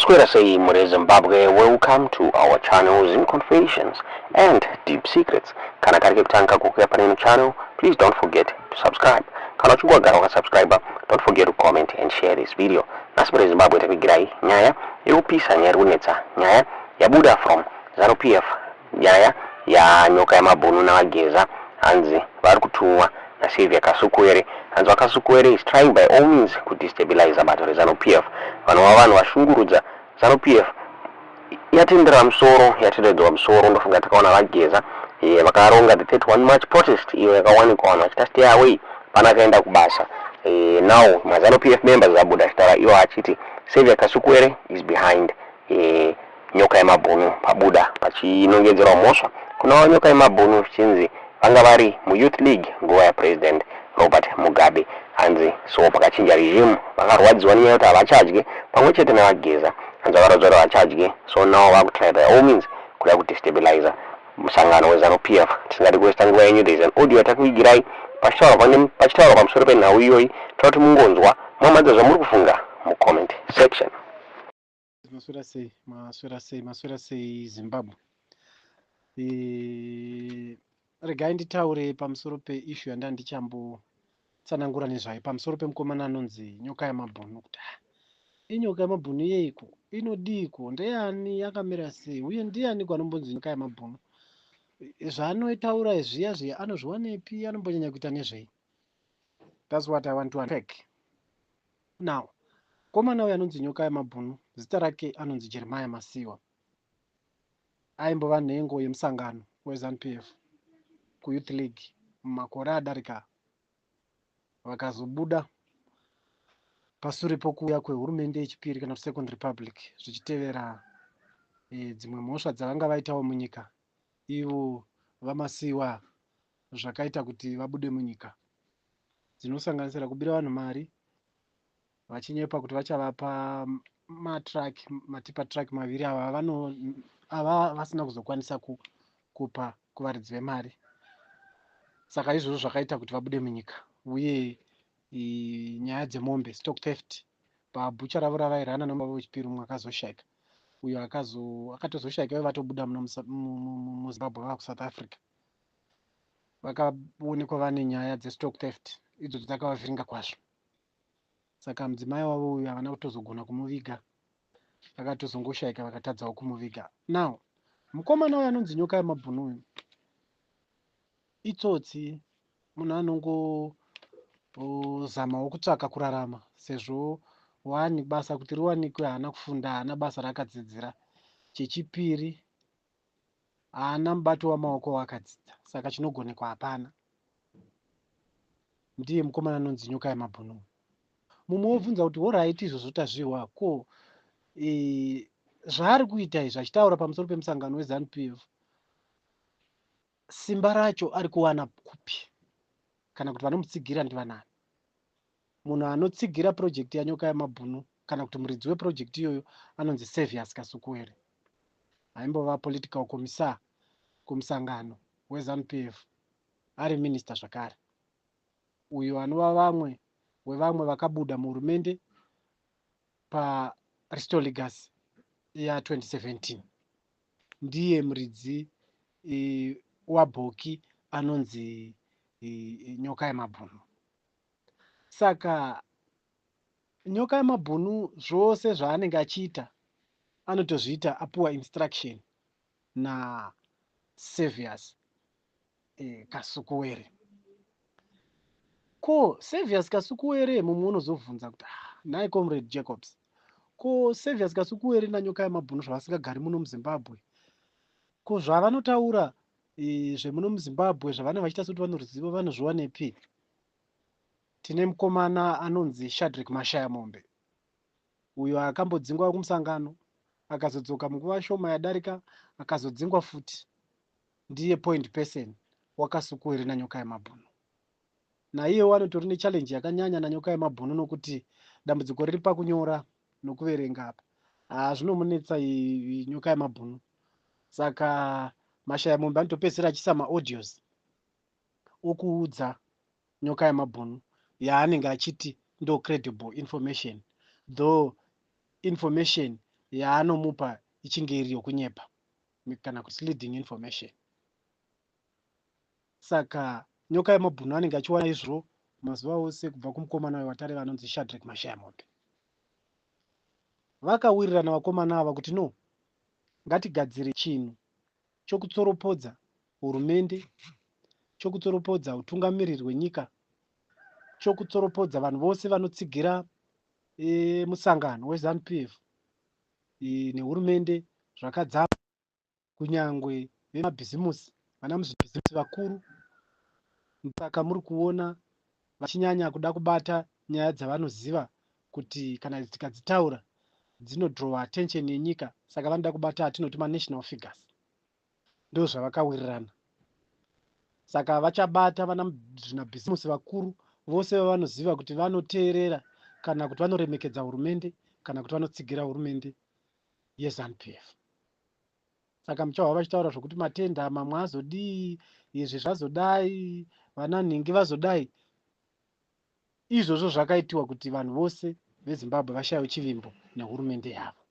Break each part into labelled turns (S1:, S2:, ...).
S1: Maswera sei muri Zimbabwe, welcome to our channel, Zim Confessions and Deep Secrets. Kana kari kekutanga kukuya pane channel, please don't forget to subscribe. Kana uchinge wagara wakasubscribe, don't forget to comment and share this video. Nhasi muri Zimbabwe takuigirai nyaya iri kupisa, nyaya iri kunetsa, nyaya yabuda from ZANU PF, nyaya yaNyoka yamabhunu naVaGeza. Hanzi vari kutumwa naSaviour Kasukuwere. Hanzi VaKasukuwere is trying by all means kudestabilize bato reZANU PF, vanova vanhu vashungurudza ZANU PF. Yatendera musoro, yatenderedzwa musoro. Ndofunga takaona VaGeza vakaronga the 31 March protest iyo yakawanikwa vanhu vachita stay away pana akaenda kubasa. Now maZANU PF members abuda achitaura iwo achiti Saviour Kasukuwere is behind Nyoka yemabhunu. Pabuda pachinongedzerwa mhosva kuna Nyoka yemabhunu, zvichinzi vanga vari muyouth league nguva yaPresident Robert Mugabe. Hanzi so pakachinja regime vakarwadziwa nenyaya yekuti havachadye pamwe chete naVaGeza. Hanzi vakarwadziwa kuti havachadye, so now vakutry by all means kuda kudestabiliza musangano weZANU PF. Tisingadi kuwesta nguva yenyu, there is an audio yatakuigirai pachitaurwa pamusoro penhau iyoyi. Toda kuti mungonzwa mamadza zvamuri kufunga mucomment section.
S2: Maswera sei, maswera sei, maswera sei Zimbabwe? Regai nditaure pamusoro peissue yanda ndichambotsanangura nezvayo, pamusoro pemukomana anonzi Nyoka yamabhunu, kuti ah, inyoka yamabhunu yeiko, inodiiko, ndeyani, yakamira sei, uye ndiani kwanombonzi Nyoka yamabhunu? Zvaanotaura zviya zviya anozviwanepi? Anombonyanya kuita nezvei? That's what I want to unpack now. Mukomana uyu anonzi Nyoka yamabhunu, zita rake anonzi Jeremiah Masiwa. Aimbova nhengo yemusangano weZANU PF kuyouth league mumakore adarika. Vakazobuda pasure pokuuya kwehurumende yechipiri, kana kuti Second Republic, zvichitevera dzimwe mhosva dzavanga vaitawo munyika ivo VaMasiwa, zvakaita kuti vabude munyika, dzinosanganisira kubira vanhu mari vachinyepa kuti vachavapa matruck, matipper truck maviri ava ava vasina kuzokwanisa kupa kuvaridzi vemari. Saka izvozvo zvakaita kuti vabude munyika. Uye nyaya dzemombe, stock theft pabhucha ravo ravairana nomumwe wechipiri, umwe akazoshayika, uyo akatozoshayika ivo vatobuda muno muZimbabwe vava kuSouth Africa. Vakaonekwa vane nyaya dzestock theft idzodzo dzakavavhiringa kwazvo. Saka mudzimai wavo uyu havana kutozogona kumuviga, akatozongoshayika vakatadzawo kumuviga. Now mukomana uyu anonzi Nyoka yamabhunu uyu itsotsi, munhu anongozamawo kutsvaka kurarama, sezvo one, basa kuti riwanikwe haana kufunda, haana basa raakadzidzira. Chechipiri, haana mubato wamaoko waakadzidza, saka chinogonekwa hapana. Ndiye mukomana anonzi Nyoka yamabhunu. Mumwe wobvunza kuti alright, izvozvo tazvihwa ko, zvaari kuita izvi achitaura pamusoro pemusangano weZANU PF, simba racho ari kuwana kupi, kana kuti vanomutsigira ndivanani? Munhu anotsigira project yaNyoka yamabhunu, kana kuti muridzi weproject iyoyo, anonzi Saviour Kasukuwere, aimbova political commissar kumusangano weZANU PF, ari minista zvakare, uyo anova vamwe wevamwe vakabuda muhurumende paRestore Legacy ya2017. Ndiye muridzi wabhoki anonzi Nyoka yamabhunu. Saka Nyoka yamabhunu zvose zvaanenge achiita anotozviita apuwa instruction naSaviour Kasukuwere. Ko Saviour Kasukuwere, mumwe unozobvunza kuti ah, nhai Comrade Jacobs, ko Saviour Kasukuwere naNyoka yamabhunu zvavasingagari muno muZimbabwe, ko zvavanotaura zvemuno muZimbabwe zvavanenge vachiita sekuti vanoruzivo, vanozviwanepi? Tine mukomana anonzi Shadrick Mashaya Mombe, uyo akambodzingwa kumusangano, akazodzoka munguva shoma yadarika, akazodzingwa futi. Ndiye point person waKasukuwere naNyoka yamabhunu. Naiyewo anotori nechallenge yakanyanya naNyoka yamabhunu, nokuti dambudziko riri pakunyora nokuverenga apa. Haa, zvinomunetsa Nyoka yamabhunu. Saka Mashaya Mombe anotopedzisira achiisa maaudios okuudza Nyoka yamabhunu yaanenge achiti ndo credible information, though information Yaanomupa ichinge iri yokunyepa kana kuti leading information. Saka Nyoka Yemabhunu anenge achiwana izvo mazuva ose kubva kumukomana uyo watareva anonzi Shadreck Mashayamombe. Vakawirirana vakomana ava kuti no, ngatigadzire chinhu chokutsoropodza hurumende, chokutsoropodza hutungamiriri hwenyika, chokutsoropodza vanhu vose vanotsigira musangano weZanu PF nehurumende zvakadzama, kunyangwe vemabhizimusi, vana muzvibhizimusi vakuru. Saka muri kuona vachinyanya kuda kubata nyaya dzavanoziva kuti kana tikadzitaura dzinodrowa attention yenyika. Saka vanoda kubata atinoti manational figures. Ndozvavakawirirana. Saka vachabata vana muzvinabhizimusi vakuru vose vavanoziva kuti vanoteerera kana kuti vanoremekedza hurumende kana kuti vanotsigira hurumende yeZanu PF. Saka muchahwa vachitaura zvokuti matenda mamwe azodii, izvi zvazodai, vana nhingi vazodai. Izvozvo zvakaitiwa kuti vanhu vose veZimbabwe vashaiwe chivimbo nehurumende yavo.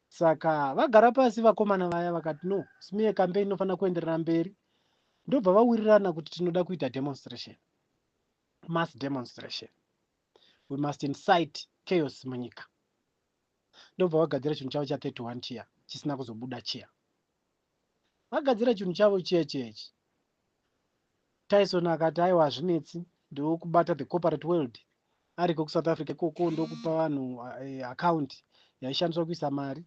S2: Saka vagara pasi vakomana vaya vakati no, smear campaign inofanira kuenderera mberi. Ndobva vawirirana kuti tinoda kuita demonstration, mass demonstration. We must incite chaos munyika. Ndobva vagadzira chinhu chavo cha31 chiya chisina kuzobuda chiya. Vagadzira chinhu chavo chiya chiya ichi, Tyson akati aiwa, hazvinetsi, ndokubata the corporate world ariko kuSouth Africa ikoko, ndokupa vanhu account yaishandiswa kuisa mari.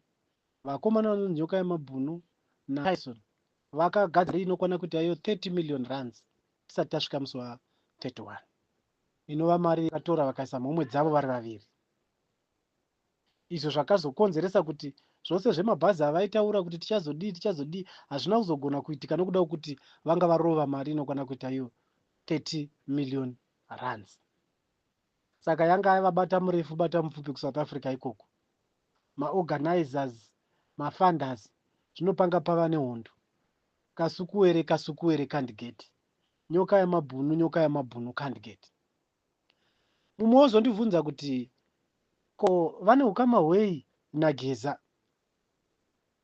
S2: Vakomana vanonzi Nyoka Yemabhunu naTyson vakagadzira inokwana kuita iyo 30 million rands tisati tasvika musi wa31, inova mari vakatora vakaisa homwe dzavo vari vaviri. Izvo zvakazokonzeresa kuti zvose zvemabhazi avaitaura kuti tichazodii, tichazodii, hazvina kuzogona kuitika nokuda kwekuti vanga varova mari inokwana kuita iyo 30 million rands. Saka yanga yavabata murefu bata mupfupi kuSouth Africa ikoko. Maorganizers, mafunders, zvinopanga pava nehondo. Kasukuwere, Kasukuwere can't get. Nyoka Yamabhunu, Nyoka Yamabhunu can't get. Mumwe wozondibvunza kuti ko vane ukama hwei naGeza?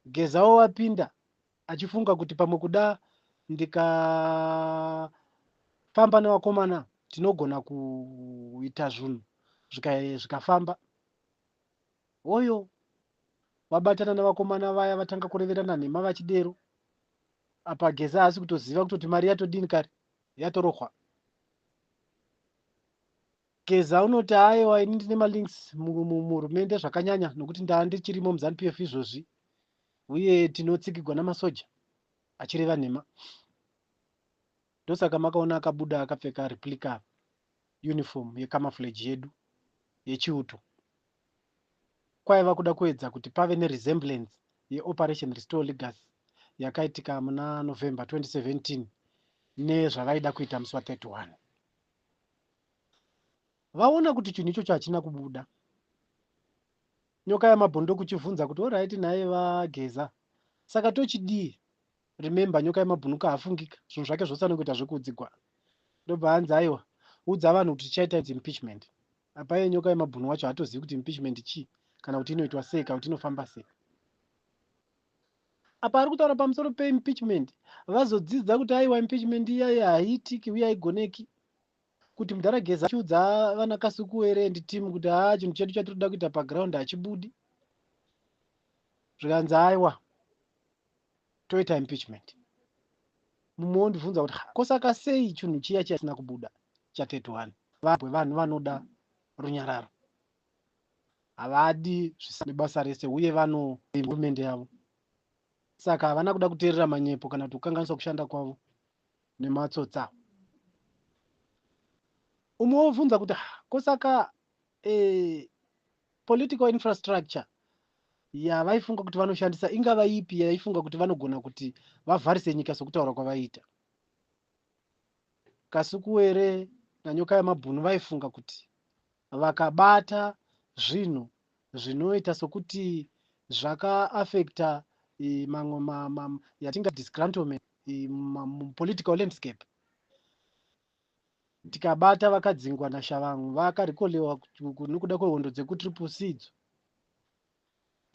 S2: Gezawo wapinda achifunga kuti pamwe kuda ndikafamba nevakomana tinogona kuita zvinhu zvikafamba. Oyo vabatana nevakomana vaya, vatanga kureverana nhema vachidero. Apa Geza haasi kutoziva kutoti mari yatodini kare yatorohwa. Geza unoti aiwa, ini ndine malinks muhurumende zvakanyanya nokuti ndaa ndichirimo muZanu PF izvozvi uye tinotsigirwa namasoja, achireva nhema. Ndosaka makaona akabuda akapfeka replica uniform yecamouflage yedu yechiuto. Kwaiva kuda kuedza kuti pave neresemblance yeOperation Restore Legacy yakaitika muna November 2017 nezvavaida kuita musi wa31. Vaona kuti chinhu ichocho hachina kubuda, Nyoka Yamabhunu kuchibvunza kuti alright, naye vaGeza, saka tochidii? Remember, Nyoka Yemabhunu kaafungika, zvinhu zvake zvose anongoita zvekuudzigwa. Ndobva hanzi aiwa, udza vanhu kuti tichaita impeachment. Apa iye Nyoka Yemabhunu wacho haatozivi kuti impeachment chii, kana kuti inoitwa sei, kana kuti inofamba sei. Apa ari kutaura pamusoro peimpeachment, vazodzidza kuti aiwa, impeachment iyai haiitiki uye haigoneki. Kuti mudhara Geza achiudza vana Kasukuwere and team kuti haa, chinhu chedu chatiri kuda kuita paground hachibudi, zvikanzi aiwa, toita impeachment. Mumwe wondibvunza kuti kosaka sei chinhu chiya chisina kubuda cha31? Vanhu vanoda runyararo, havadi zvisina basa rese, uye vano hurumende yavo, saka havana kuda kuteerera manyepo kana kuti kukanganisa kushanda kwavo nematsotsa. Umwe wobvunza kuti kosaka political infrastructure yavaifunga kuti vanoshandisa ingava ipi, yaifunga kuti vanogona kuti vavharise nyika sokutaura kwavaiita? Kasukuwere naNyoka Yamabhunu vaifunga kuti vakabata zvinhu zvinoita sokuti zvakaafecta mamwe yatinga disgruntlement mupolitical landscape, tikabata vakadzingwa naShavangu, vakarecallwa nokuda kwehondo dzekuTriple C idzo.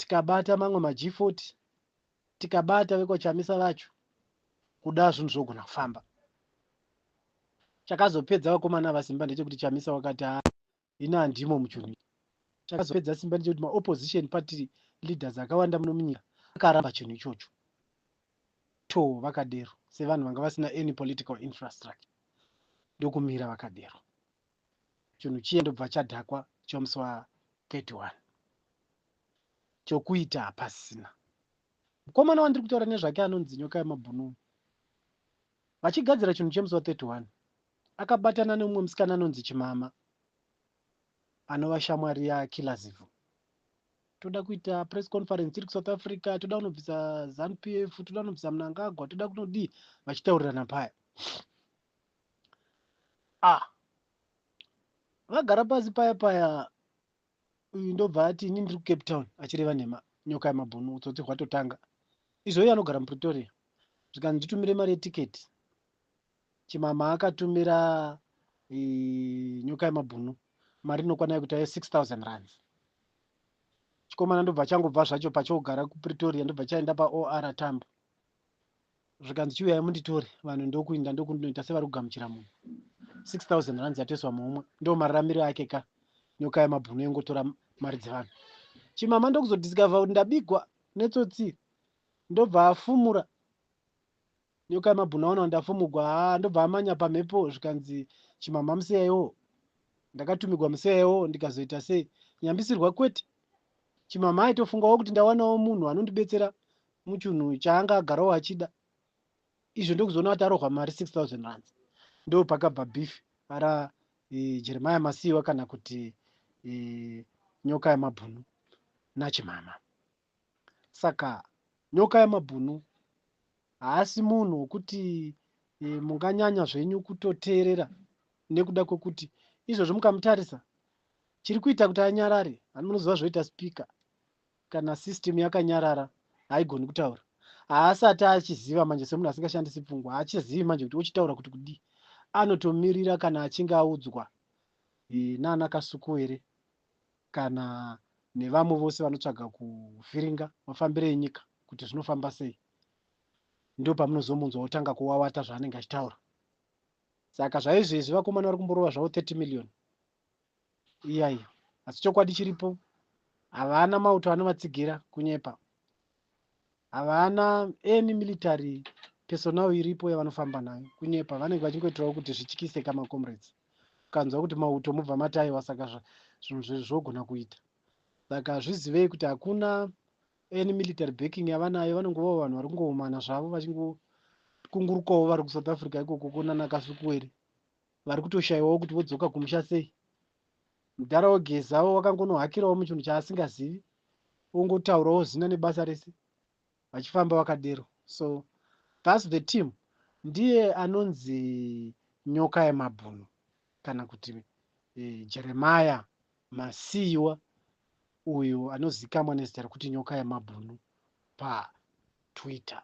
S2: Tikabata mamwe maG40, tikabata vekwaChamisa vacho, kuda zvinhu zvogona kufamba. Chakazopedza vakomana vasimba ndechekuti Chamisa wakati, "Ha, ini handimo muchinhu." Chakazopedza simba ndechekuti maopposition party leaders akawanda muno munyika akaramba chinhu ichocho. To vakadero sevanhu vanga vasina any political infrastructure, ndokumira vakadero. Chinhu chiya ndobva chadhakwa chomusi wa31. Chokuita hapasina. Mukomana wandiri kutaura nezvake anonzi Nyoka Yemabhunu, vachigadzira chinhu chemusi wa31, akabatana nemumwe musikana anonzi Chimama, anova shamwari yaKiller. Toda kuita press conference tiri kuSouth Africa, toda kunobvisa ZANU PF, toda kunobvisa Mnangagwa, toda kunodii. Vachitaurirana paya, ah, vagara pasi paya paya, uyu ndobva ati, "Ini ndiri kuCape Town," achireva nhema. Nyoka Yemabhunu, utsotsi hwatotanga izvo. Iye anogara muPretoria. Zvikanzi, "Nditumire mari yetiketi." Chimama akatumira Nyoka Yemabhunu mari inokwana yekuti aye 6000 rands. Chikomana ndobva changobva zvacho pachogara kuPretoria, ndobva chaenda paOR Tambo. Zvikanzi, "Chiuyai munditore." Vanhu ndokuinda, ndokunoita sevari kugamuchira munhu. 6000 rands yatoiswa muumwe. Ndo mararamiro ake ka Nyoka Yemabhunu, engotora mari dzevanhu. Chimama ndokuzodiscover kuti ndabigwa netsotsi, ndobva afumura. Nyoka Yemabhunu aona kuti ndafumugwa, haa, ndobva amanya pamhepo. Zvikanzi, "Chimama, musiyaiwo, ndakatumigwa, musiyaiwo." Ndikazoita sei, nyambisirwa kwete. Chimama aitofungawo kuti ndawanawo munhu anondibetsera muchinhu chaanga agarawo achida izvo, ndokuzoona kuti arohwa mari 6000 rands. Ndo pakabva beef ra Jeremiah Masiyiwa, kana kuti Nyoka Yemabhunu, naChimama. Saka Nyoka Yemabhunu haasi munhu wekuti munganyanya zvenyu kutoteerera, nekuda kwekuti izvozvo mukamutarisa, chiri kuita kuti anyarare, hani munoziva zvoita speaker, kana system yakanyarara haigoni kutaura. Haasati achiziva manje, semunhu asingashandisi pfungwa, haachizivi manje kuti ochitaura kuti kudii. Anotomirira kana achinge audzwa nana Kasukuwere kana nevamwe vose vanotsvaga kuvhiringa mafambiro enyika kuti zvinofamba sei, ndo pamunozomunzwa otanga kuwawata zvaanenge achitaura. Saka zvaizvezvi vakomana vari kumborova zvavo 30 million iyaiya, asi chokwadi chiripo, havana mauto anovatsigira, kunyepa. Havana any military personnel iripo yavanofamba nayo, kunyepa. Vanenge vachingoitirawo kuti zvityise kamacomrades. Ukanzwa kuti mauto, mubva mataiwa. Saka zvinhu zvogona kuita. Saka zvizivei kuti hakuna any military backing yavanayo. Vanongovawo vanhu vari kungoumana zvavo, vachingokungurukawo vari kuSouth Africa ikoko kunana Kasukuwere, vari kutoshayiwawo kuti vodzoka kumusha sei. Mudhara weGezawo wakangonohakirawo muchinhu chaasingazivi, ongotaurawo zina nebasa rese, vachifamba vakadero. So that's the team. Ndiye anonzi Nyoka Yemabhunu, kana kuti Jeremiah Masiyiwa, uyu anozikamwa nezita rekuti Nyoka Yemabhunu paTwitter.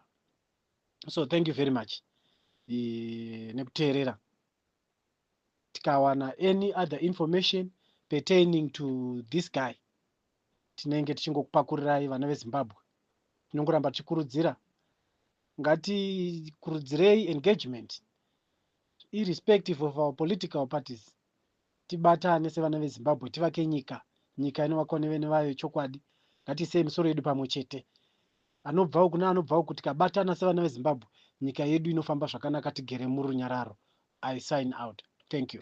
S2: So thank you very much nekuteerera. Tikawana any other information pertaining to this guy, tinenge tichingokupakurirai, vana veZimbabwe. Tinongoramba tichikurudzira, ngatikurudzirei engagement irrespective of our political parties. Tibatane sevana veZimbabwe, tivake nyika. Nyika inovakwa nevene vayo. Chokwadi, ngatiisei misoro yedu pamwe chete, anobvawo kune anobvawo, kuti tikabatana sevana veZimbabwe, nyika yedu inofamba zvakanaka, tigere murunyararo. I sign out. Thank you.